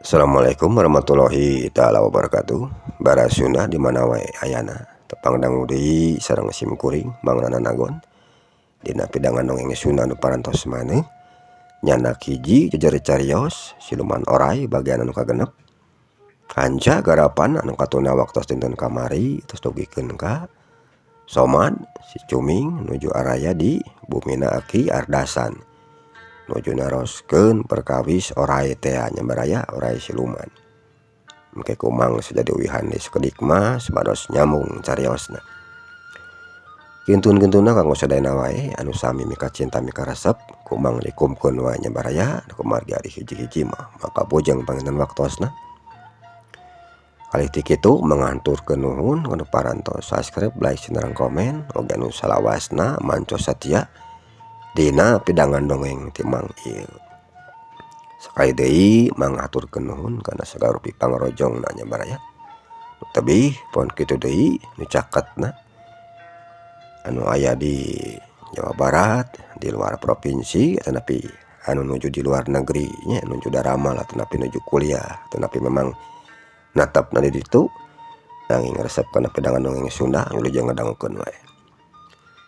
Assalamualaikum warahmatullahi taala wabarakatuh. Bara Sunda di mana wae ayana tepang dangu deui sareng sim kuring Mang Nana Nagon. Dina pidangan dongeng Sunda nu parantos maneh nyandak hiji jejer carios siluman orai bagian anu kagenep. Kanca garapan anu katuna waktos dinten kamari tos dugikeun ka Somad si Cuming nuju araya di bumina Aki Ardasan. Nuju naroskeun perkawis orai teh nya baraya orai siluman. Engke kumang sajadi uwihan di sakedik mah supados nyambung cariosna. Kintun-kintuna kanggo sadayana wae anu sami mika cinta mika resep kumang dikumkeun wae nya baraya kumargi ari hiji-hiji mah maka bojeng panginten waktosna. Kalih ti kitu manganturkeun nuhun kanu parantos subscribe, like, sareng komen oge anu salawasna manco satia dina pidangan dongeng ti Mang Ieu. Sakali deui mangaturkeun nuhun kana sagala rupi pangrojongna nya baraya. Nu tebih pon kitu deui nu caketna anu aya di Jawa Barat, di luar provinsi atanapi anu nuju di luar negeri nya nuju daramal atanapi nuju kuliah atanapi memang natapna di ditu nanging resep kana pidangan dongeng Sunda wilujeng ngadangukeun wae.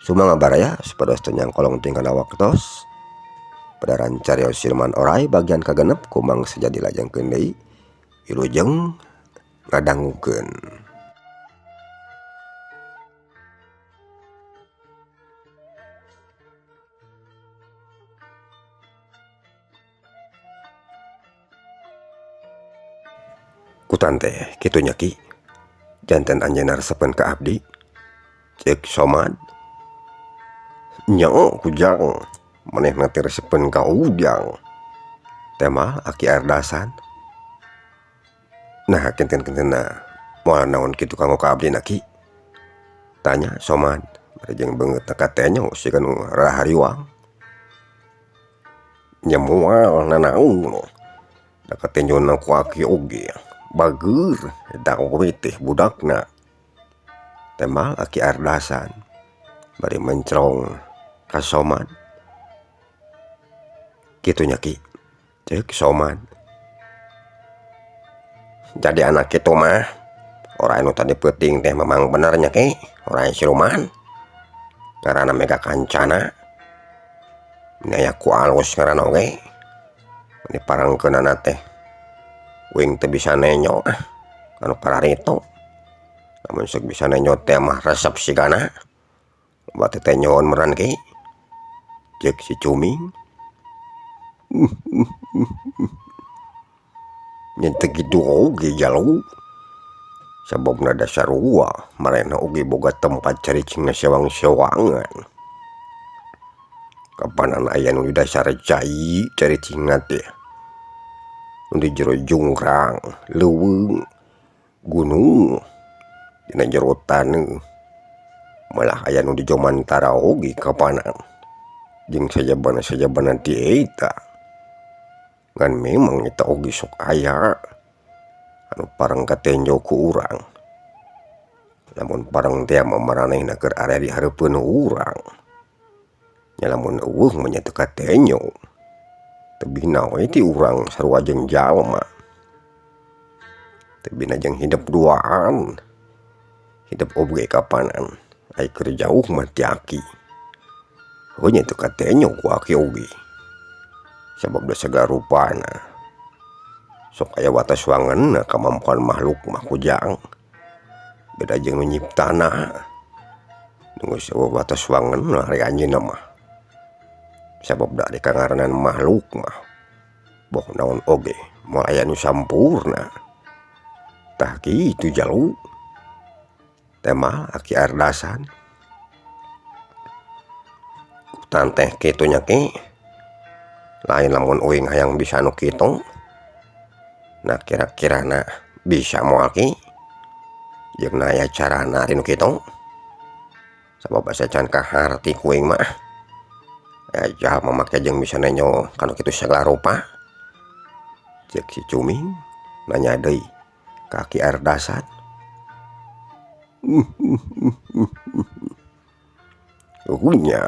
Sumangga baraya supados teu nyangkolong teuing kana waktos. Padaran carios siluman orai bagian kagenep kumang sajadi lajengkeun deui wilujeng ngadangukeun. Kutan teh kitu nya Ki, janten anjeunna resepeun ka abdi. Ceuk Somad. Nya kujang manehna teh resepeun ka ujang. Tema Aki Ardasan. Nah kinten-kintenna moal naon kitu kanggo ka abdi na Ki? Tanya Somad bari jeung beungeutna katenyo siga nu rarahariwang. Nya moal nanaon da katenyona ku aki oge. Bageur eta oge teh budakna. Temal Aki Ardasan bari mencrong ka Somad. Kitu nya Ki, ceuk Somad. Jadi anak kitu mah orai nu tadi peuting teh memang bener nya Ki, orai siluman. Ngaranna Mega Kancana. Ini aya ku alus ngaranna oge. Ini parangkeunana teh uing teu bisa nenyo ah kanu kararitu. Lamun sok bisa nenyo teh mah resep sigana. Loba teh tenyoon meureun Ki. Ceuk si Cuming. Nya teu kitu oge jalu. Sababna da sarua marehna oge boga tempat caricingna sewang-sewangan. Kapanan aya nu di dasar cai caricingna teh. Nu di jero jungkrang, leuweung, gunung, dina jero taneuh. Malah aya nu di Jomantara oge kapanan. Jeung sajabana-sajabana ti eta. Ngan memang eta oge sok aya anu pareng katenjo ku urang. Lamun pareng teh mah maranehna keur area di hareupeun urang. Nya lamun eueuh mah nya teu katenjo. Tebihna we ti urang sarua jeung jalma. Tebihna jeung hidep duaan. Hidep oge kapanan. Ai keur jauh mah ti aki. Heuh nya teu katenjo ku aki oge. Sabab da sagala rupana. Sok aya watas wangenna kamampuan makhluk mah kujang. Beda jeung nu nyiptana. Nu geus eueuh watas wangenna ari anjeunna mah. Sabab da ari kangaranan makhluk mah boh naon oge moal aya nu sampurna. Tah kitu jalu. Tema Aki Ardasan. Kutan teh kitu nya Ki. Lain lamun uing hayang bisa nu kitu. Nah kira-kirana bisa moal Ki. Jeung aya carana ari nu kitu. Sabab asa can kaharti ku uing mah. Aya jalma make jeung bisa nenyo kanu kitu sagala rupa. Ceuk si Cuming nanya deui ka Aki Ardasan. Uhunya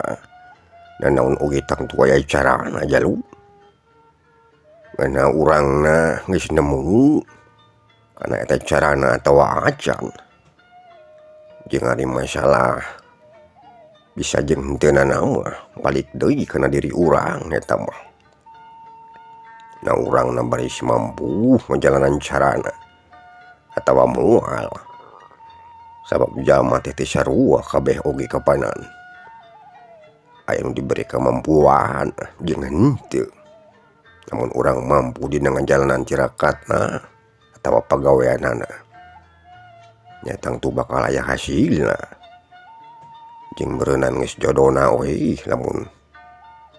nanaon oge tangtu aya carana jalu. Ngeunah urangna geus nemu kana eta carana atawa acan. Jeung ari masalah bisa jeung henteuna mah balik deui kana diri urang eta mah. Na urangna baris mampu ngajalanan carana atawa moal. Sabab jalma teh teu sarua kabeh oge kapanan. Aya nu diberi kamampuan jeung henteu. Lamun urang mampu dina ngajalanan tirakatna atawa pagaweanana nya tangtu bakal aya hasilna. Jeung beureunan geus jodona we lamun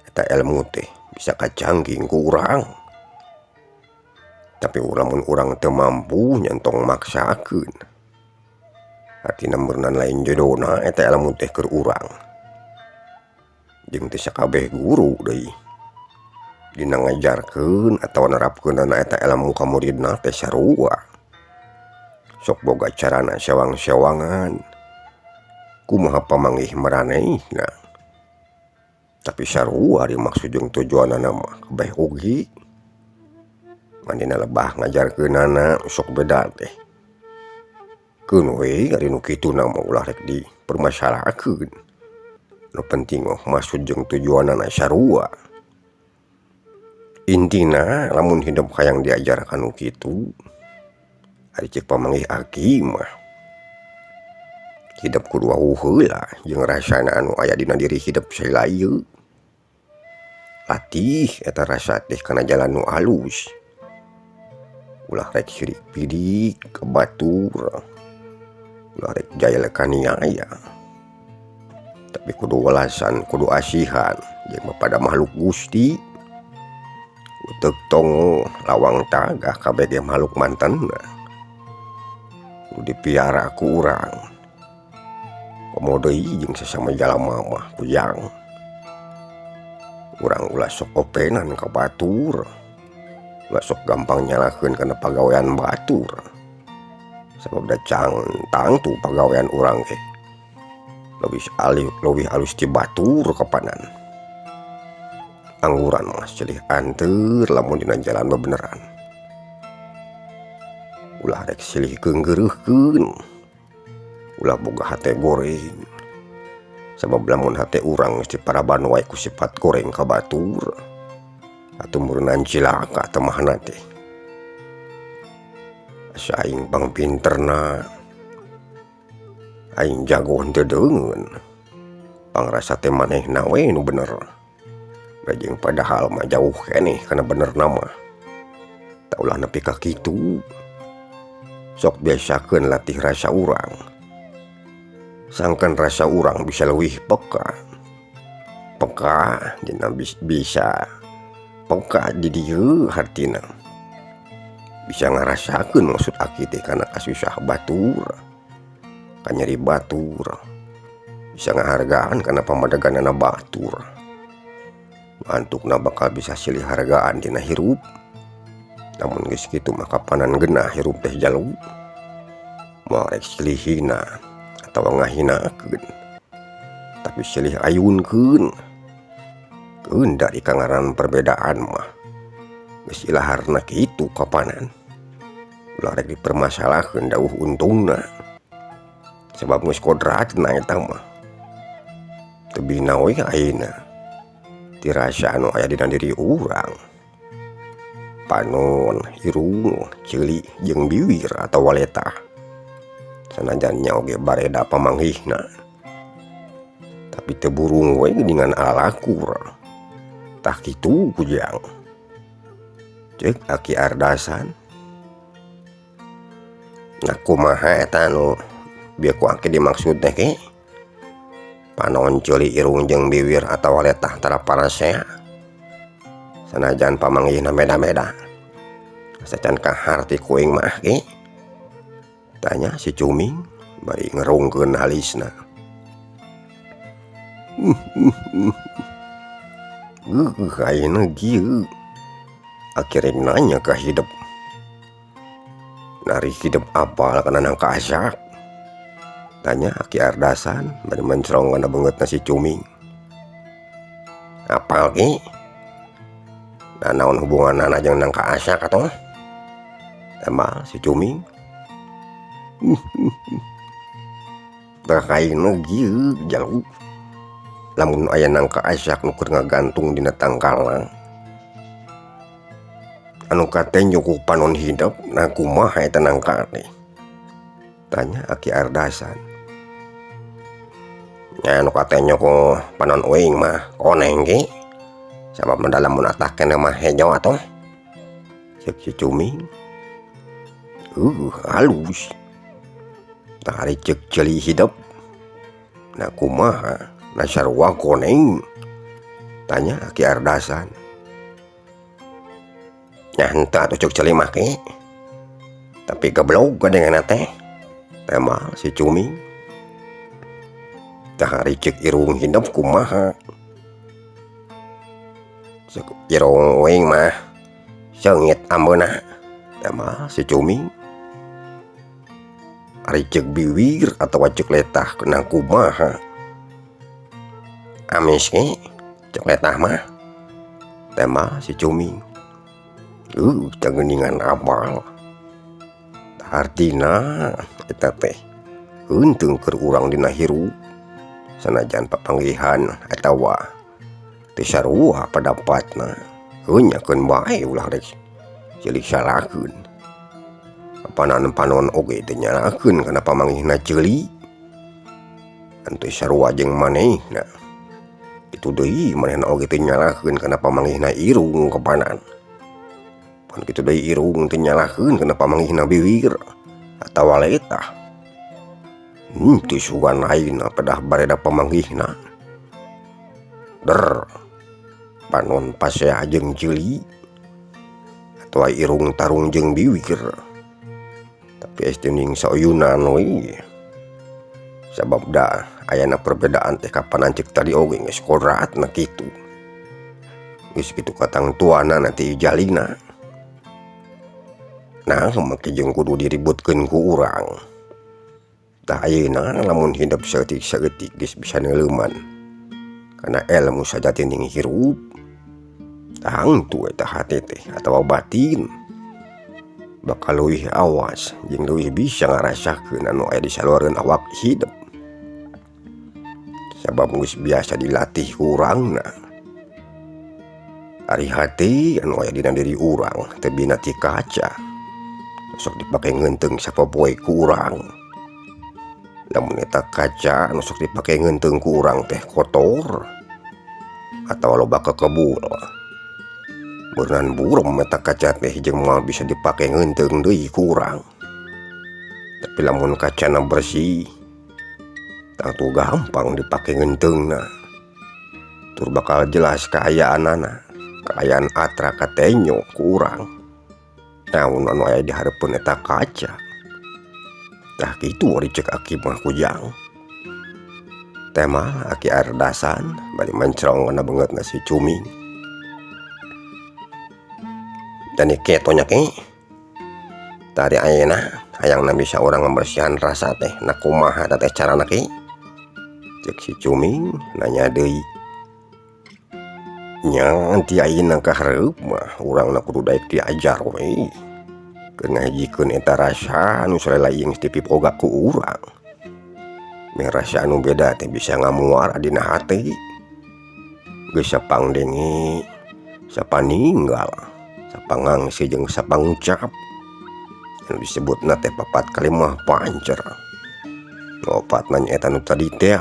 eta elmu teh bisa kacangking ku urang. Tapi lamun urang teu mampu nya entong maksakeun. Artina meureunan lain jodona eta elmu teh keur urang. Jeung teu sakabeh guru deui dina ngajarkeun atawa nerapkeunana eta elmu ka muridna teh sarua. Sok boga carana sewang-sewangan kumaha pamanggih maranehna. Tapi sarua ari maksud jeung tujuanana mah kabeh oge. Ngan dina lebah ngajarkeunana sok beda teh. Keun we ari nu kituna mah ulah rek dipermasalahkeun. Nu penting mah maksud jeung tujuanana sarua. Intina lamun hidup hayang diajarkan nu kitu ari ceuk pamanggih aki mah hidup kudu wawuh heula jeung rasana anu aya dina diri hidup salila ieu. Latih eta rasa teh kana jalan nu alus. Ulah rek sirik pidik ka batur. Ulah rek jail kaniaya. Tapi kudu welasan, kudu asihan jeung pada makhluk Gusti. Uteuk tongo lawang tagah kabeh ge makhluk mantenna. Kudu dipiara ku urang. Komo deui jeung sasama jalma mah kujang. Urang ulah sok openan ka batur. Ulah sok gampang nyalahkeun kana pagawean batur. Sabab da tangtu pagawean urang ge leuwih alus ti batur kapanan. Angguran mah silih anteur lamun dina jalan bebeneran. Ulah rek silih keunggeureuhkeun. Ulah boga hate goreng. Sabab lamun hate urang geus diparaban wae ku sifat goreng ka batur, atuh meureunnan cilaka temahna teh. Asa aing pangpinterna, aing jago henteu deungeun. Pangrasa teh manehna we nu bener. Jeung padahal mah jauh keneh kana benerna mah. Tah ulah nepi ka kitu. Sok biasakeun latih rasa urang. Sangkan rasa urang bisa leuwih peka. Peka dina bisa peka di dieu hartina. Bisa ngarasakeun maksud aki teh kana kasusah batur, kanyeri batur. Bisa ngahargaan kana pamadeganana batur. Antukna bakal bisa silih hargaan dina hirup. Namun geus kitu mah kapanan geunah hirup teh jalu. Moal rek silih hina atawa ngahinakeun. Tapi silih ayunkeun. Keun dari kangaran perbedaan mah geus ilaharna kitu kapanan. Ulah rek dipermasalahkeun dauh untungna. Sebab geus kodratna eta mah. Tebihna we ayeuna dirasa anu aya dina diri urang. Panon, irung, ceuli jeung biwir atawa letah. Sanajan nya oge bareda pamanggihna. Tapi teu burung we geuningan alalakur. Tah kitu kujang. Ceuk Aki Ardasan. Nah kumaha eta anu bieu ku aki dimaksud teh ke? Panon ceuli irung jeung biwir atawa letah tara parasea. Sanajan pamanggihna beda-beda. Asa can kaharti ku aing mah ge. Tanya si Cuming bari ngerungkeun alisna. Ayeuna kieu. Aki rek nanya ka hidep. Nari hidep apal kana nangka asak. Tanya Aki Ardasan bari mencrong kana beungeutna si Cuming. Apal ge? Nah, naon hubunganana jeung nangka asak atuh? Tembal si Cuming. Tah ayeuna kieu jalu. Lamun aya nangka asak nu keur ngagantung dina tangkalna. Anu katenjo ku panon hidep, nah kumaha eta nangka teh? Tanya Aki Ardasan. Nya anu katenjo ku panon uing mah koneng ge. Sabab mah lamun atah keneh mah hejo atuh. Ceuk si Cuming. Halus. Tah ari ceuk ceuli hidep. Nah kumaha? Nah sarua koneng. Tanya Aki Ardasan. Nya henteu atuh ceuk ceuli mah ge. Tapi geblog gadengena teh. Tembal si Cuming. Tah ari ceuk irung hidep kumaha? Ceuk irung uing mah seungit ambeuna. Tembal si Cuming. Ari ceuk biwir atawa ceuk letah nah kumaha? Amis ge ceuk letah mah. Tembal si Cuming. Teu geuningan apal. Hartina eta teh heunteu keur urang dina hirup. Sanajan papanggihan atawa teu sarua padapatna. Heuh nyakeun bae ulah rek ceuli salahkeun. Panon panon oge teu nyalahkeun kana pamanggihna ceuli. Anu teu sarua jeung manehna. Kitu deui manehna oge teu nyalahkeun kana pamanggihna irung kapanan. Pan kitu deui irung teu nyalahkeun kana pamanggihna biwir atawa letah. Teu sugan ayeuna pedah bareda pamanggihna. Der panon pasea jeung ceuli atawa irung tarung jeung biwir. Tapi es teuning sauyunan we. Sabab da ayana perbedaan teh kapanan ceuk tadi oge geus kodratna kitu. Geus kitu katangtuana ti jalina. Nah, make jeung kudu diributkeun ku urang. Tah ayeuna lamun hidep saeutik-saeutik geus bisa neuleuman kana elmu sajatining hirup. Tangtu eta hate teh atawa batin bakal leuwih awas jeung leuwih bisa ngarasakeun anu aya di saluareun awak hidep. Sabab geus biasa dilatih ku urangna. Ari hate anu aya dina diri urang teh bina ti kaca. Sok dipake ngeunteung sapopoe ku urang. Lamun eta kaca anu sok dipake ngeunteung ku urang teh kotor atawa loba kekebul. Beurang burem eta kaca teh jeung moal bisa dipake ngeunteung deui ku urang. Tapi lamun kacana bersih, tangtu gampang dipake ngeunteungna. Tur bakal jelas kaayaanana, kaayaan atra katenyo ku urang. Naon anu aya di hareupeun eta kaca. Tah kitu ari ceuk aki mah kujang. Tema Aki Ardasan bari mencrong kana beungeutna si Cuming. Dan kitu nya ki. Tari ayeuna hayangna bisa urang ngabersihan rasa teh na kumaha teh carana ki? Ceuk si Cuming nanya deui. Nya ti ayeuna ka hareup mah urangna kudu daek diajar we. Keur ngahijikeun eta rasa anu salela ieu geus dipiboga ku urang. Meh rasa anu beda teh bisa ngamuar dina hate. Geus sapangdenge, sapaninggal, sapangangse jeung sapangucap. Anu disebutna teh papat kalimah pancer. Nu opatna nya eta nu tadi teh.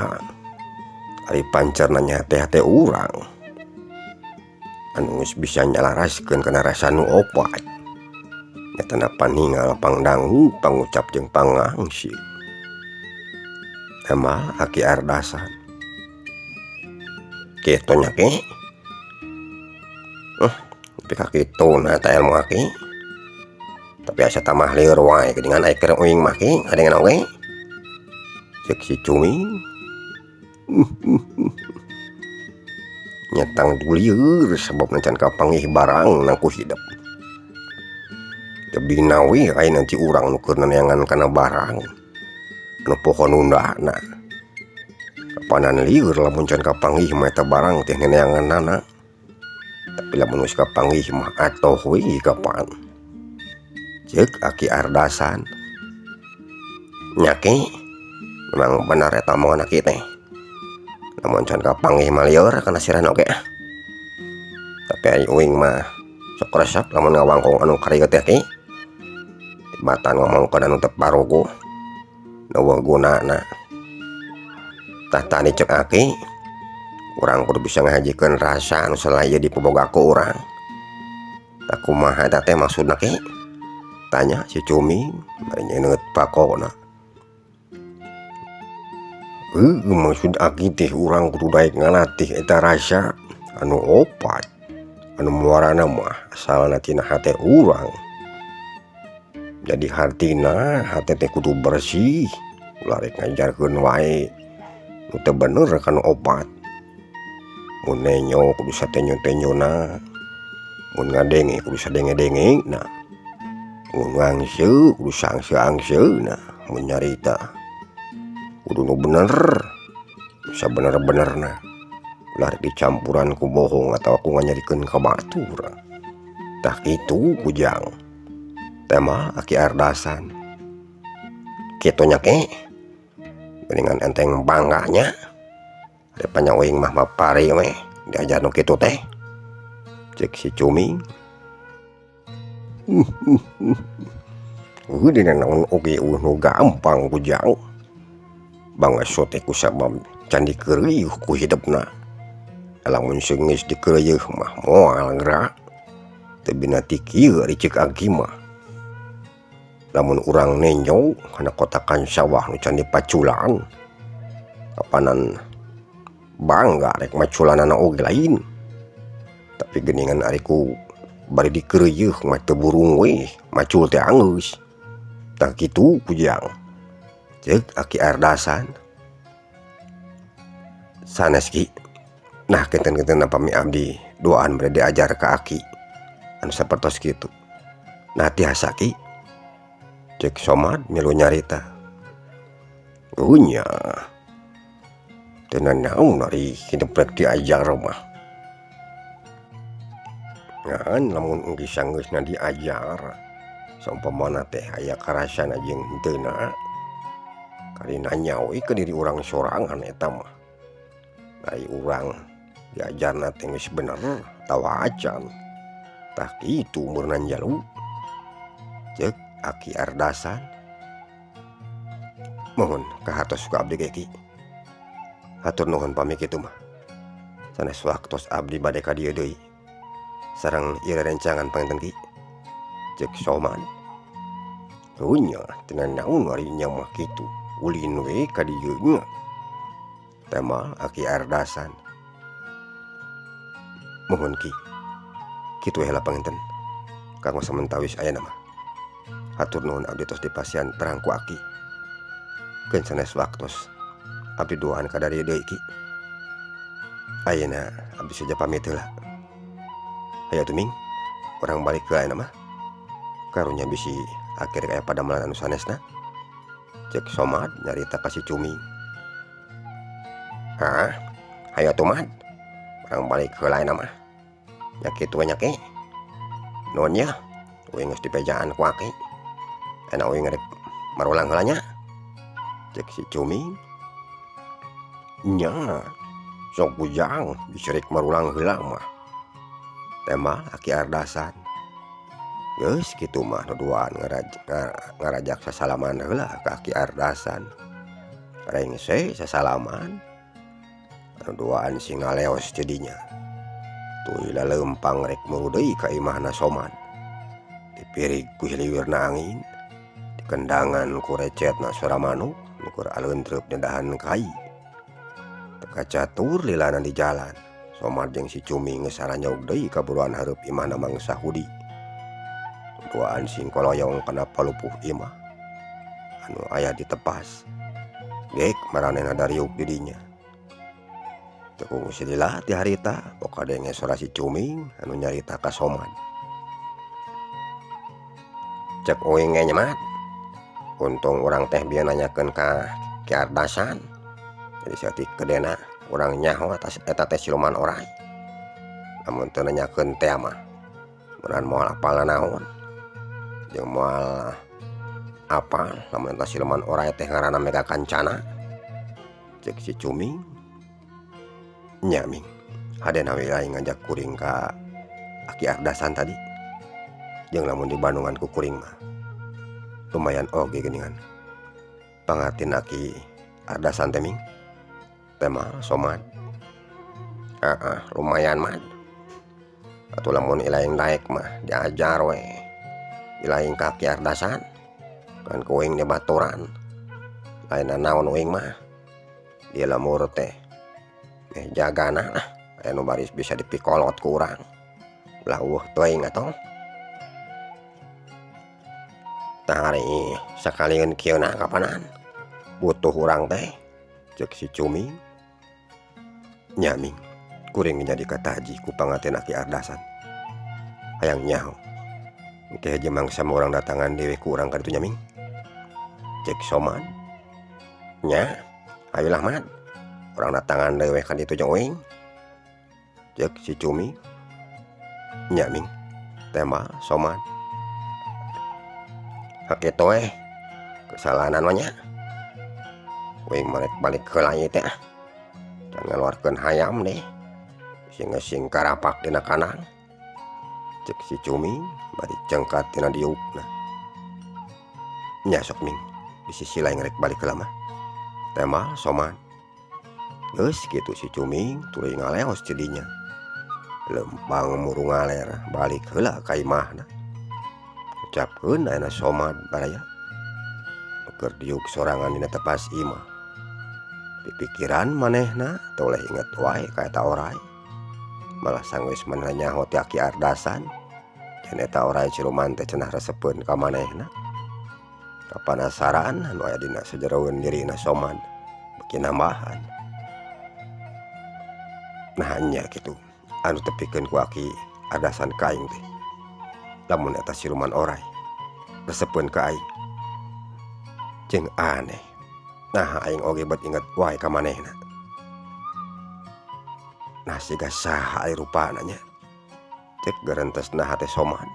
Ari pancerna nya teh hate urang. Anu geus bisa nyalaraskeun kana rasa nu opat. Nyatana paningal pangdangu pangucap jeung pangangsi. Tema Aki Ardasan. Kitu nya ki. Tapi ka kitu na eta ilmu aki. Tapi asa tamah lieur wae geuningan aya keur uing mah ki ngadengeun oge. Ceuk si Cuming. Nyatang lieur sabab can kapanggih barang nang ku hidep. Tebih nawi ayeuna ti urang nu keur neangan kana barang. Anu poho nundana. Kapanan lieur lamun can kapanggih mah eta barang teh neanganana. Tapi lamun geus kapanggih mah atoh we kapan. Ceuk Aki Ardasan. Nya Ki, memang bener eta omongan aki teh. Lamun can kapanggih mah lieur kana sirahna oge ah. Tapi ari uing mah sok resep lamun ngawangkong anu karieu teh Ki. Tibatan ngomongkeun anu teu paruguh. Nu gunana. Tah tadi ceuk aki, urang kudu bisa ngahijikeun rasa anu salaya dipoboga ku urang. Tah kumaha eta teh maksudna Ki? Tanya si Cuming bari nyeungeut pakona. Maksud aki teh urang kudu daek ngalatih eta rasa anu opat. Anu muarana mah asalna tina hate urang. Jadi hartina hate teh kudu bersih, ulah rek ngajarkeun wae nu teu bener kana opat. Mun nenyo kudu satenyo-tenyona, mun ngadenge kudu sadenge-dengena, mun ngangse kudu saangse-angseuna, mun nyarita kudu nu bener, sabener-benerna. Ulah rek dicampuran ku bohong atawa ku nganyerikeun ka batur. Tah kitu Kujang. Tema Aki Ardasan. Kitu nya Ki. Geuningan enteng bangga nya. Daripada uing mah mapari we diajar nu kitu teh. Ceuk si Cuming. Dina naon oge eueuh nu gampang Kujang. Bangsa teh kusabab can dikeureuh ku hidepna. Lamun seunggeus dikeureuh mah moal geura. Teu bina ti kieu ari ceuk aki mah. Lamun urang nenjo kana kotakan sawah nu can dipaculan, kapanan bangga rek maculanana oge lain. Tapi geuningan ari ku bari dikeureuh mah teu burung we, macul teh anggeus. Tah kitu Kujang. Ceuk Aki Ardasan. Sanes Ki. Nah kinten-kinten pami abdi duaan bade diajar ka aki anu sapertos kitu. Nah tiasa Ki. Ceuk Somad milu nyarita. Nya. Teu nanaon ari hidup rek diajar mah. Ngan lamun enggeus sanggeusna diajar, saumpamana teh aya karasana jeung henteuna. Kari nanya we ka diri urang sorangan eta mah. Ari urang diajarna teh geus bener atawa acan. Tah kitu umurna jalu. Ceuk Aki Ardasan. Mohon kahartos ku abdi ge Ki. Hatur nuhun pami kitu mah. Sanes waktos abdi bade ka dieu deui. Sareng ieu rerencangan panginten Ki. Ceuk Somad. Nya teu nanaon ari nya mah kitu. Ulin we ka dieu nya. Tema Aki Ardasan. Mohon Ki. Kitu we heula panginten. Kanggo samentawis ayeuna mah. Hatur nuhun abdi tos dipasihan terang ku aki. Keun sanes waktos abdi duaan ka dieu deui Ki. Ayeuna abdi seja pamit heula. Hayu atuh Ming, urang balik heula ayeuna mah. Karunya bisi akhir aya padamelan anu sanesna. Ceuk Somad nyarita ka si Cuming. Hah? Hayu atuh Mad. Urang balik heula ayeuna mah. Nya kitu we nya Ki. Nuhun ya, uing geus dipejaan ku aki. Ayeuna uing rek marulang heula nya. Ceuk si Cuming. Nya, sok Kujang bisi rek marulang heula mah. Tema Aki Ardasan. Geus kitu mah nu duaan ngarajak sasalaman heula ka Aki Ardasan. Rengse sasalaman. Anu duaan sing ngaleos jadinya. Tuluy laleumpang rek muru deui ka imahna Somad. Dipirig ku hiliwirna angin. Dikendangan ku recetna suara manuk nu keur aleuntreup nyedahan kai. Teu kacatur lilana di jalan. Somad jeung si Cuming geus saranyog deui ka buruan hareup imahna Mang Sahudi. Duaan sing koloyong kana palupuh imah anu aya di tepas. Gek maranehna dariuk di dinya. Teu kungsi lila ti harita boka denge sora si Cuming anu nyarita ka Somad. Cek uing ge nya Mad. Untung urang teh bieu nanyakeun ka Ki Ardasan. Jadi saeutik kedena urang nyaho atas eta teh siluman oray. Lamun teu nanyakeun teh mah meureun moal apal nanaon jeung moal apal lamun eta siluman oray teh ngaranna Mega Kancana cek si Cuming. Nya Ming, hadena we aing ngajak kuring ka Aki Ardasan tadi jeung lamun di Bandungan ku kuring mah lumayan oge geuningan pangartina Aki Ardasan teh Ming. Teh mah Somad. Heeh, lumayan mah. Atuh lamun ilaing daek mah diajar we ilaing ka Aki Ardasan kan ku uing dibaturan lain nanaon uing mah di lembur teh meh jagana lah aya nu baris bisa dipikolot ku urang ulah eueuh teuing atuh. Tah ari sakalieun kieu na kapanan butuh urang teh cek si Cuming. Nya Ming, kuring jadi kataji ku panganten Aki Ardasan hayang nyaho engke hiji mangsa mah urang datangan deui ku urang ka ditu nya Ming cek Somad. Nya hayulah Mad, urang datangan deui we ka ditu jeung uing cek si Cumi. Nya Ming, tembal Somad. Hakitu we kesalahanan mah nya uing mah rek balik heula ieu teh ah can ngaluarkeun hayam deh sing ngesing karapak dina kandang cek si Cumi bari cengkat tina diukna. Nya sok Ming, di sisi lain rek balik heula mah tembal Somad. Geus kitu si Cuming tuluy ngaleos ti dinya lempang murung ngaler balik heula ka imahna. Ucapkeun ayeuna Somad baraya keur diuk sorangan dina tepas imah. Pipikiran manehna teu oleh inget wae ka eta oray. Malah sanggeus manehna nyaho ti Aki Ardasan yen eta oray siluman teh cenah resepeun ka manehna. Kapanasaran anu aya dina sajeroeun dirina Somad beuki nambahan. Nah nya kitu anu tepikeun ku Aki Ardasan ka aing teh lamun eta siluman oray resepeun ka aing. Jeung aneh nah aing oge bet inget wae ka manehna. Nah siga saha ari rupana nya cek gerentesna hate Somad.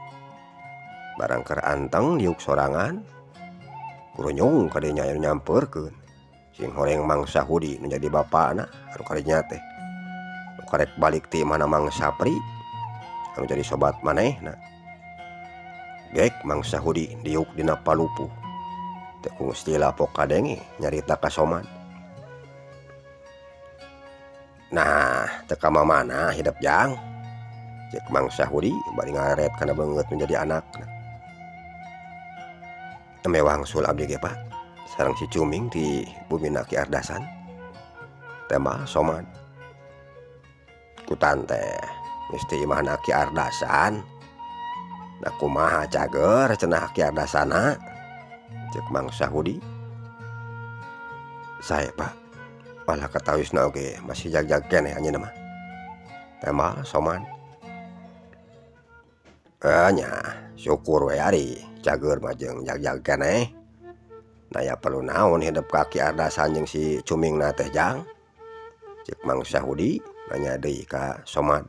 Barang keur anteng diuk sorangan kurunyung ka dinya anu nyampeurkeun sing horeng Mang Sahudi nu jadi bapana anu kadinya teh nu karek balik ti imahna Mang Sapri anu jadi sobat manehna. Gek Mang Sahudi diuk dina palupuh teu gusti lapok kadenge nyarita ka Somad. Nah teu ka mamana hidep jang cek Mang Sahudi bari ngaret kana beungeut nu jadi anakna. Tembe wangsul abdi ge Pak sareng si Cuming ti bumina Ki Ardasan tembal Somad. Kutan teh geus ti imahna Ki Ardasan da kumaha cager cenah Ki Ardasana cek Mang Sahudi. Sae Pak malah katawisna oge masih jag-jag keneh anjeunna mah tembal Somad. Nya syukur we ari cager mah jeung jag-jag keneh. Naya perlu naon hidup ka Ki Ardasan jeung si Cumingna teh jang cek Mang Sahudi nanya deui ka Somad.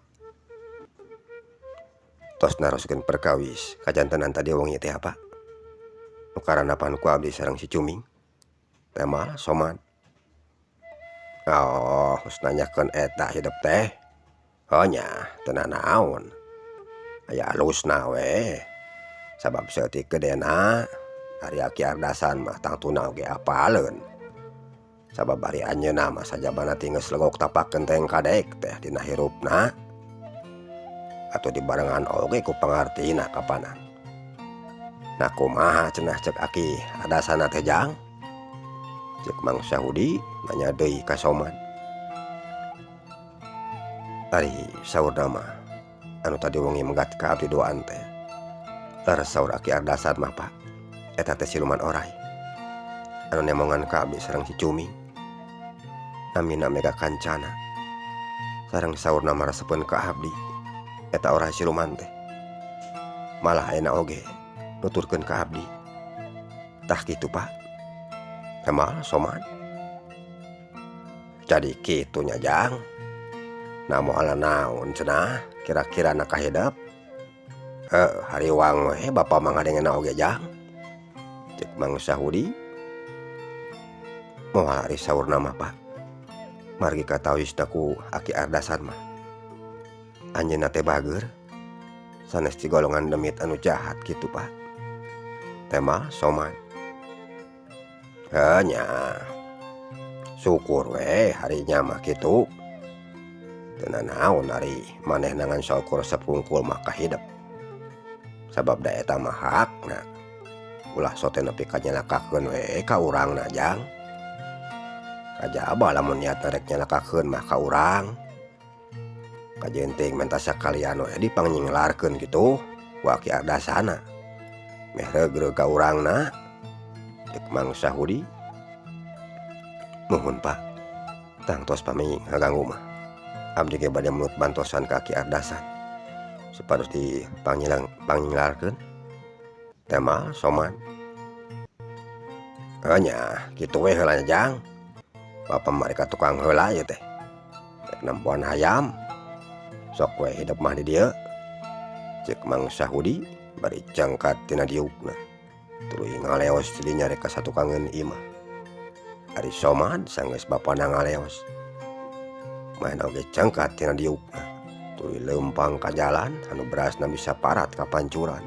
Tos naroskeun perkawis kajantenan tadi wengi teh apa nu karandapan ku abdi sareng si Cuming tembal Somad. Oh geus nanyakeun eta hidup teh oh nya teu nanaon aya alusna we sabab saeutik gedena ari Aki Ardasan mah tangtuna oge apaleun sabab ari anjeunna mah sajabana ti geus legok tapak genteng kadek teh dina hirupna atuh dibarengan oge ku pangartina kapanan. Nah kumaha cenah cek Aki Ardasana teh jang cek Mang Sahudi nanya deui ka Somad. Ari saurna mah anu tadi wengi megat ka abdi duaan teh leres saur Aki Ardasan mah Pak eta teh siluman oray anu nemongan ka abdi sareng si Cuming namina Mega Kancana sareng saurna mah resepeun ka abdi eta oray siluman teh malah ayeuna oge nuturkeun ka abdi. Tah kitu Pak tembal Somad. Jadi kitu nya jang nah moal naon cenah Kira-kirana kahidep? Heuh hariwang we bapa mah ngadengena oge jang. Ceuk Mang Sahudi. Moal ari saurna mah Pak. Margi katawisna ku Aki Ardasan mah. Anjeunna teh bageur sanes ti golongan demit anu jahat kitu Pak. Tema Somad. Heuh nya. Syukur we hari nya mah kitu. Teu nanaon ari manehna ngan saukur resep hungkul mah kahidep. Sabab da eta mah hakna. Ulah sote nepi ka nyelakakeun we ka urangna jang. Kajaba lamun niatna rek nyelakakeun mah ka urang. Kajeun teuing menta sakalian we dipangnyinglarkeun kitu ku Aki Ardasana. Meh reugreug ka urangna. Ceuk Mang Sahudi. Muhun Pak, tangtos pami ngaganggu mah. Abdi ge bade mulut bantosan ka Aki Ardasan supados dipangnyinglarkeun. Tema Somad. Heuh nya kitu we heula nya jang. Bapa mah rek ka tukang heula ieu teh. Rek nempoan hayam. Sok we hidep mah di dieu. Ceuk Mang Sahudi bari cangkat tina diukna. Tuluy ngaleos ti dinya rek ka satukangeun imah. Ari Somad sanggeus bapana ngaleos. Manehna oge cangkat tina diukna. Tuluy leumpang ka jalan anu berasna bisa parat ka pancuran.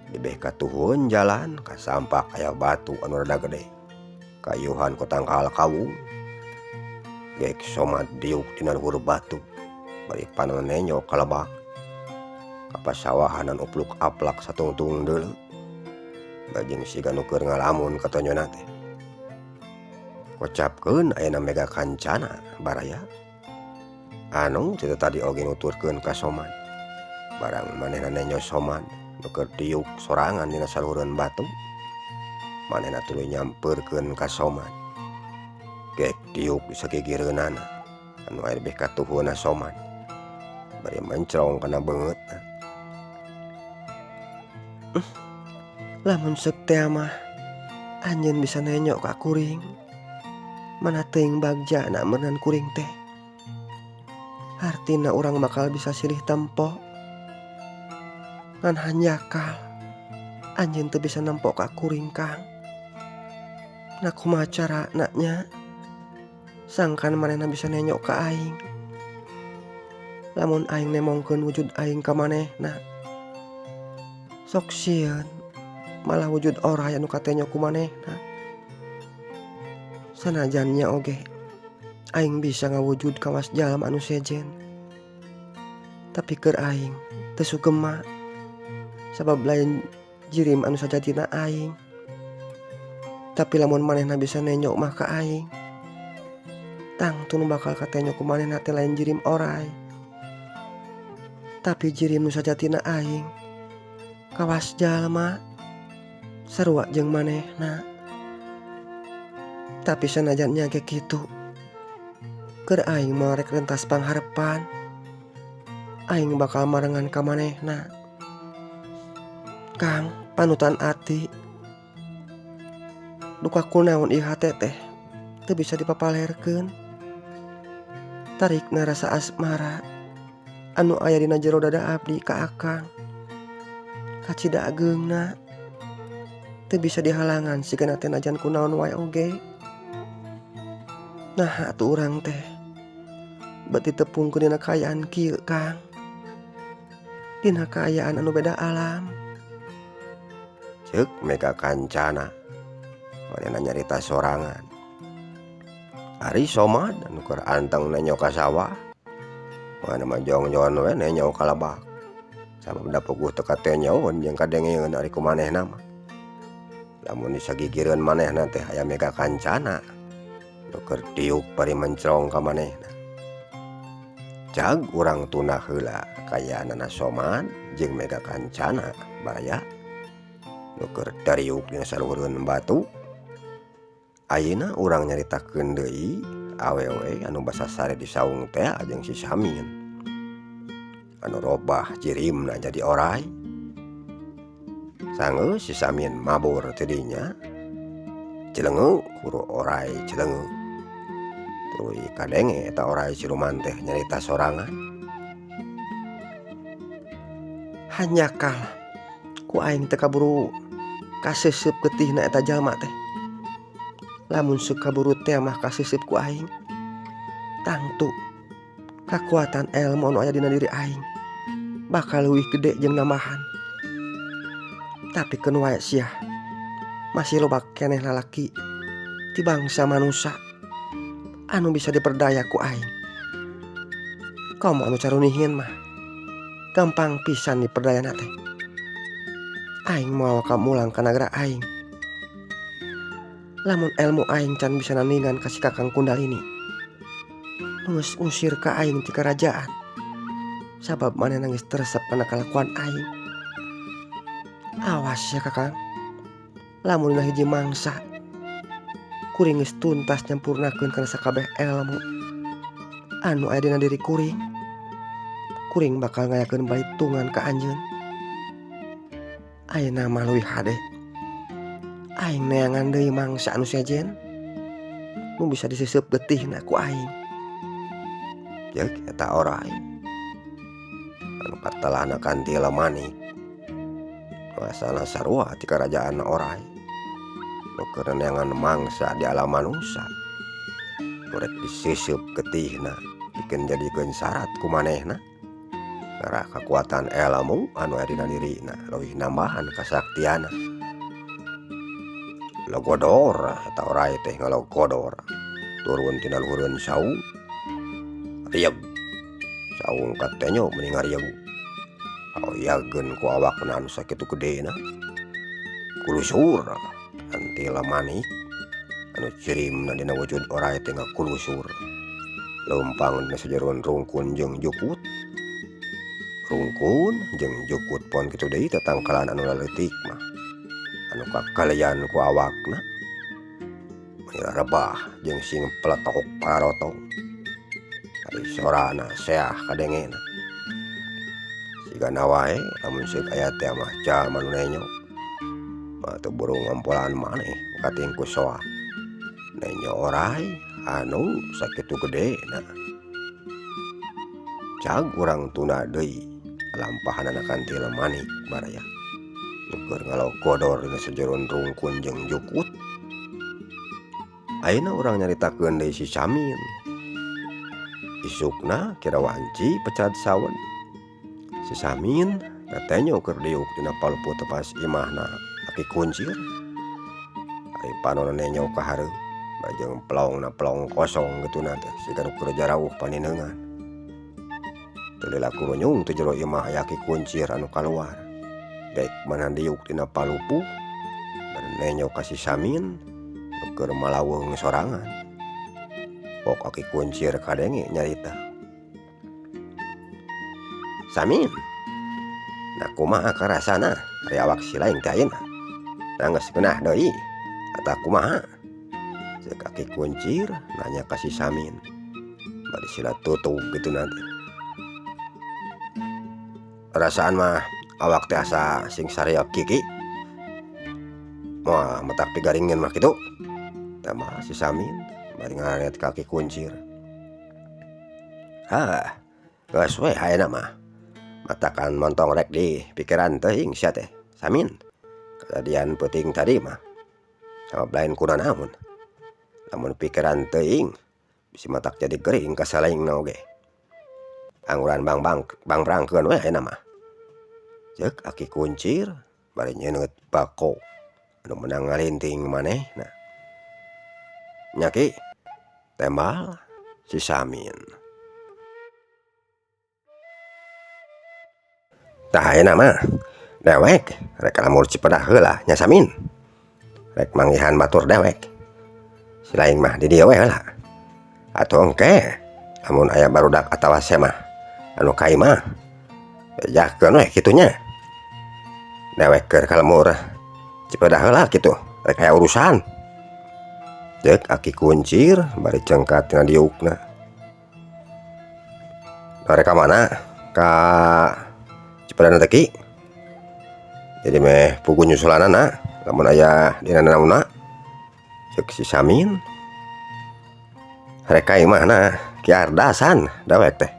Dibeh katuhun jalan kasampak aya batu anu rada gede. Kayuhan ku tangkal kawung. Gek Somad diuk dina luhur batu. Bari panon nenjo ka lebak. Ka pasawahan anu upluk aplak satungtung deuleu. Bajing siga nu keur ngalamun katonyona teh. Kocapkeun ayeuna Mega Kancana baraya. Anu ti tadi oge nuturkeun ka Somad. Barang manehna nenjo Somad nu keur diuk sorangan dina saluhureun batu. Manehna tuluy nyampeurkeun ka Somad. Gek diuk di sagigireunana anu aya beh katuhunna Somad. Bari mencrong kana beungeutna. Lamun seuk teh mah anjeun bisa nenjo ka kuring. Mana teuing bagjana meureunan kuring teh. Hartina urang bakal bisa silih tempo. Ngan hanjakal anjeun teu bisa nempo ka kuring Kang. Na kumaha carana nya? Sangkan manehna bisa nenjo ka aing. Lamun aing nemongkeun wujud aing ka manehna. Sok sieun malah wujud oray anu katenyo ku manehna. Sanajan nya oge aing bisa ngawujud kawas jalma anu sejen. Tapi keur aing teu sugema sabab lain jirim anu sajatina aing. Tapi lamun manehna bisa nenjo mah ka aing, tangtu nu bakal katenyo ku manehna teh lain jirim oray. Tapi jirim nu sajatina aing kawas jalma sarua jeung manehna. Tapi sanajan nya ge kitu, keur aing moal rek rentas pangharepan. Aing bakal marengan ka manehna. Kang, panutan ati. Duka kunaon ieu hate teh teu bisa dipapalerkeun. Tarikna rasa asmara anu aya dina jero dada abdi ka Akang. Kacida ageungna teu bisa dihalangan sigana teh najan kunaon wae oge. Naha atuh urang teh bet ditepungkeun dina kaayaan kieu Kang. Dina kaayaan anu beda alam. Ceuk Mega Kancana manehna nyarita sorangan. Ari Somad anu keur anteng nenjo ka sawah. Manehna mah jongjon we nenjo ka lebak. Sabab da puguh teu katenjoeun jeung kadengeun ari ku manehna mah. Lamun disagigireun manehna teh aya Mega Kancana nu keur diuk bari mencrong ka manehna. Cag urang tunda heula kayaanana Somad jeung Mega Kancana baraya nu keur dariuk dina saluhureun batu. Ayeuna urang nyaritakeun deui awewe anu basasare di saung teh jeung si Samin. Anu robah jirimna jadi oray. Sanggeus si Samin mabur ti dinya. Cilengeu huru oray cilengeu. Tuluy kadenge eta oray siluman teh nyarita sorangan. Hanjakal ku aing teu kaburu kaseuseup getihna eta jalma teh. Lamun sok kaburu teh mah kaseuseup ku aing, tangtu kakuatan elmu anu aya dina diri aing bakal leuwih gede jeung nambahan. Tapi keun wae sia, masih loba keneh lalaki ti bangsa manusa anu bisa diperdaya ku aing. Komo anu carunihin mah gampang pisan diperdayana teh. Aing moal waka mulang ka nagara aing lamun elmu aing can bisa nandingan ka si Kakang Kundalini nu geus ngusir ka aing ti karajaan sabab manehna geus teu resep kana kalakuan aing. Awas ya Kakang, lamun dina hiji mangsa kuring geus tuntas nyampurnakeun kana sakabeh elmu anu aya dina diri kuring, kuring bakal ngayakeun balitungan ka anjeun. Ayeuna mah leuwih hade aing neangan deui mangsa anu sejen nu bisa diseuseub getihna ku aing. Jeung eta oray anu katelahna kantil manik asalna sarua ti karajaan oray nu keur neangan mangsa di alam manusa nu rek diseuseub getihna pikeun jadikeun syarat ku manehna karena kakuatan elmu anu aya dina dirina leuwih nambahan kasaktianna. Logodor eta oray teh ngalogodor turun tina luhureun saung rieg saung katenyo meni ngarieg aoyageun ku awakna anu sakitu gedena kulusur kantil manik anu cirimna dina wujud oray teh ngakulusur leumpang dina sajeroan rungkun jeung jukut. Rungkun jeung jukut pon kitu deui tatangkalan anu laleutik mah anu kakalian ku awakna meni rebah jeung sing peletok parotong ari sorana seah kadengena. Sigana wae lamun seuk aya teh mah jalma nu nenyo mah teu burung ngompolan maneh kating ku soa nenyo oray anu sakitu gedena. Cag urang tunda deui lampahanana kantil manik baraya nu keur ngalogodor dina sajeroan rungkun jeung jukut. Ayeuna urang nyaritakeun deui si Samin. Isukna kira wanci pecad sawen si Samin katenyo keur diuk dina palupuh tepas imahna Aki Kuncir. Ari panonna nenyo ka hareup bajeng pelongna pelong kosong kituna teh siga nu keur jarauh panineungan. Teu lila kurunyung teh jero imah aya Aki Kuncir anu kaluar dek mana diuk dina palupuh bari nenyo ka si Samin nu keur malaweung sorangan. Pok Aki Kuncir kadenge nyarita, Samin, nah kumaha karasana ari awak si laing teh ayeuna? Nah geus geunah deui atawa kumaha? Ceuk Aki Kuncir nanya ka si Samin bari sila tutug kitu na teh. Perasaan mah awak teh asa sing sareok kiki. Moal matak pigaringeun mah kitu. Tambah si Samin bari ngaret ka Aki Kuncir. Hah, geus we ayeuna mah. Matakan montong rek di pikiran teuing sia teh. Samin, kejadian peuting tadi mah sabab lain kuna naon. Lamun pikiran teuing bisi matak jadi gering ka salaingna oge. Angguran bang-bang bangbrangkeun we ayeuna mah. Ceuk Aki Kuncir bari nyeungeut bako anu meunang ngalinting manehna. Nya Ki, tembal si Samin. Tah ayeuna mah dewek rek lamur Cipedah heula nya Samin. Rek manggihan batur dewek. Si laing mah di dieu we heula. Atuh engke lamun aya barudak atawa semah anu ka imah bejakeun we kitu nya. Dewek keur ka lemur Cipedah heula kitu rek aya urusan. Ceuk Aki Kuncir bari cengkat tina diukna. Rek ka mana? Ka Cipedah teh Ki. Jadi meh puguh nyusulanana lamun aya dina naonna. Ceuk si Samin. Rek ka imahna Ki Ardasan dewek teh.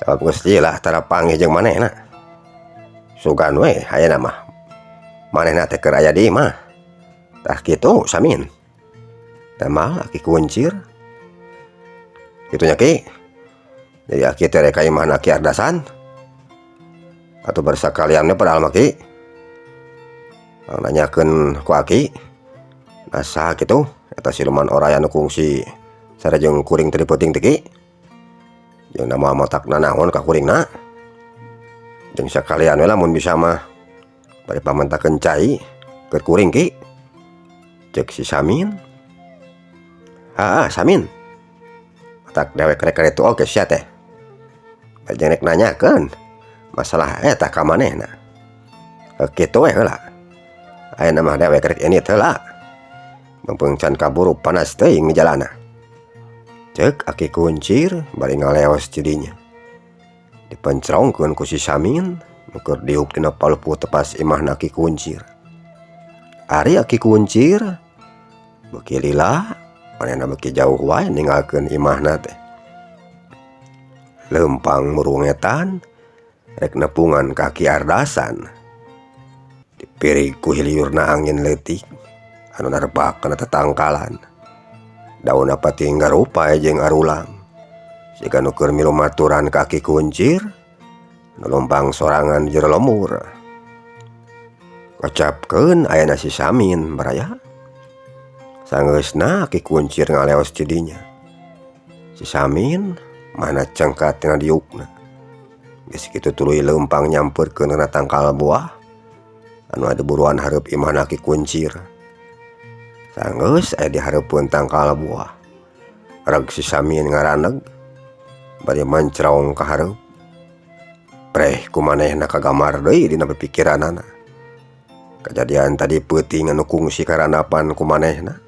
Sabab geus lila tara panggih jeung manehna. Sugan we ayeuna mah manehna teh keur aya di imah. Tah kitu Samin. Temal Aki Kuncir. Kitu nya Ki. Jadi Aki teh rek ka imahna Ki Ardasan. Atuh barsakalian we padahal mah Ki. Nanyakeun ku Aki. Nah saha kitu eta siluman oray anu kungsi sarajeng kuring tadi peuting teh Ki. Jeung na moal motakna naon ka kuringna. Jeung sakalian we lamun bisa mah bari pamentakeun cai keur kuring Ki. Ceuk si Samin. Haah Samin. Matak dewek rek ka ditu oge sia teh. Bari jeung rek nanyakeun masalah eta ka manehna. Kitu we heula. Ayeuna mah dewek rek indit heula. Meungpeung can kaburu panas teuing di jalana. Ceuk Aki Kuncir bari ngaleos tidinya. Dipencrongkeun ku si Samin nu keur diuk dina palupuh tepas imahna Aki Kuncir. Ari Aki Kuncir beuki lila manehna beuki jauh wae ninggalkeun imahna teh. Leumpang murungetan rek nepungan ka Ki Ardasan. Dipirig ku hiliurna angin leutik anu narebak kana tatangkalan. Daunna pating garupa jeung arulang. Siga nu keur milu maturan ka Aki Kuncir nu leumpang sorangan di jero lembur. Kocapkeun ayana si Samin baraya. Sanggeusna Aki Kuncir ngaleos ti dinya. Si Samin mana cengkat tina diukna. Geus kitu tuluy leumpang nyampeurkeun kana tangkal buah anu aya di buruan hareup imahna Aki Kuncir. Sanggeus aya di hareupeun tangkal buah. Reg si Samin ngaraneg bari mancrong ka hareup. Preh ku manehna kagamar deui dina pikiranana. Kajadian tadi peuting anu kungsi karanapan ku manehna.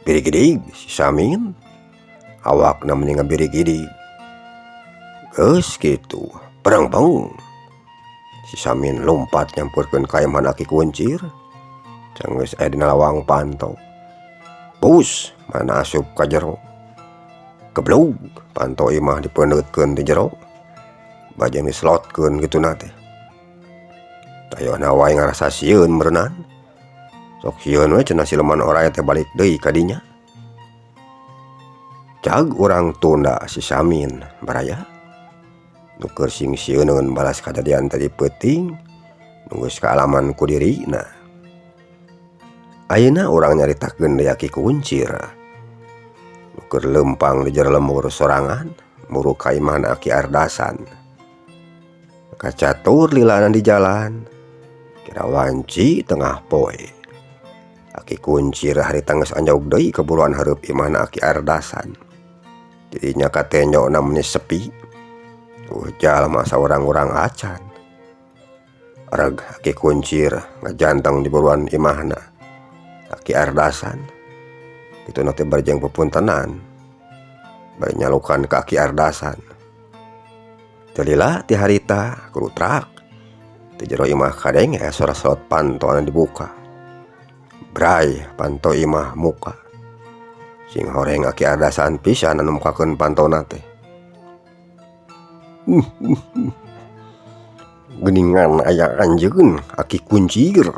Birigidig si Samin awakna meni ngabirigidig. Geus kitu pereng-peng si Samin lompat nyampeurkeun ka imahna Aki Kuncir. Sanggeus aya dina lawang panto. Bus mana asup ka jero. Geblug panto imah dipeundeutkeun di jero. Bajeng diselotkeun kituna teh. Tayohna wae ngarasa sieun meureunan. Sok sieun we cenah siluman oray teh balik deui ka dinya. Cag urang tunda si Samin baraya. Nu keur sing sieuneun balas kajadian tadi peuting nu geus kaalaman ku dirina. Ayeuna urang nyaritakeun deui Aki Kuncir. Nu keur leumpang di jero lembur sorangan muru ka imahna Aki Ardasan. Kacatur lilana di jalan kira wanci tengah poe. Aki Kuncir harita geus anjog deui kaburuan hareup imahna Aki Ardasan. Jadinya katenjona meni sepi. Jalma saurang-urang acan. Reg Aki Kuncir ngajanteng di buruan imahna Aki Ardasan. Kitu na teh bari jeung pepuntenan. Bari nyalukan ka Aki Ardasan. Teu lila ti harita kurutrak. Ti jero imah kadenge sora slot panto anu dibuka. Bray panto imah muka. Sing horeng Aki Ardasan pisan anu mukakeun pantona teh. Geuningan aya anjeun Aki Kuncir.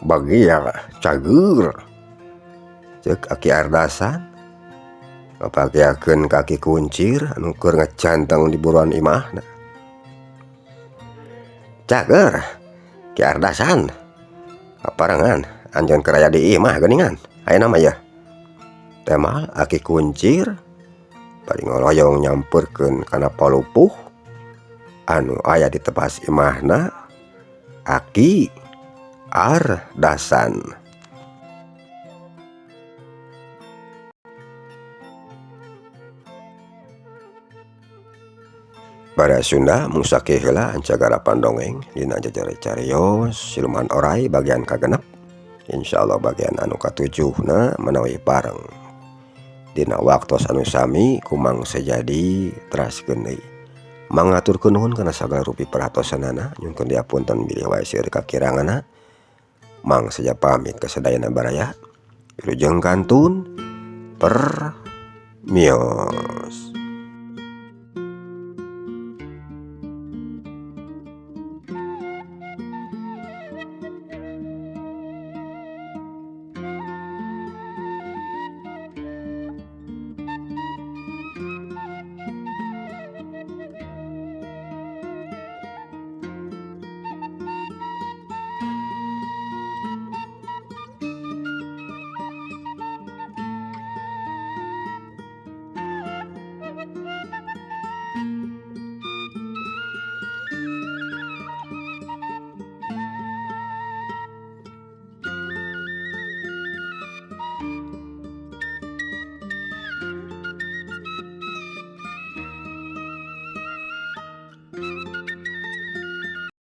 Bagea cager. Ceuk Aki Ardasan ngapakeakeun ka Aki Kuncir anu keur ngacanteng di buruan imahna. Cager Ki Ardasan. Kaparengan anjeun keur aya di imah geuningan ayeuna mah yeuh. Temal Aki Kuncir bari ngoloyong nyampeurkeun kana palupuh anu aya di tepas imahna Aki Ardasan. Baraya Sunda mungsake heula ancagara pandongeng dina jajare carios siluman oray bagian kagenep. Insyaallah bagian anu katujuhna manawi bareng dina waktos anu sami kumang sejadi teraskeun deui. Mangaturkeun nuhun kana sagala rupi perhatosanana nyungkeun diapunten bilih wae seueur kakiranganna. Mang seja pamit kasadayana baraya. Wilujeng kantun permios.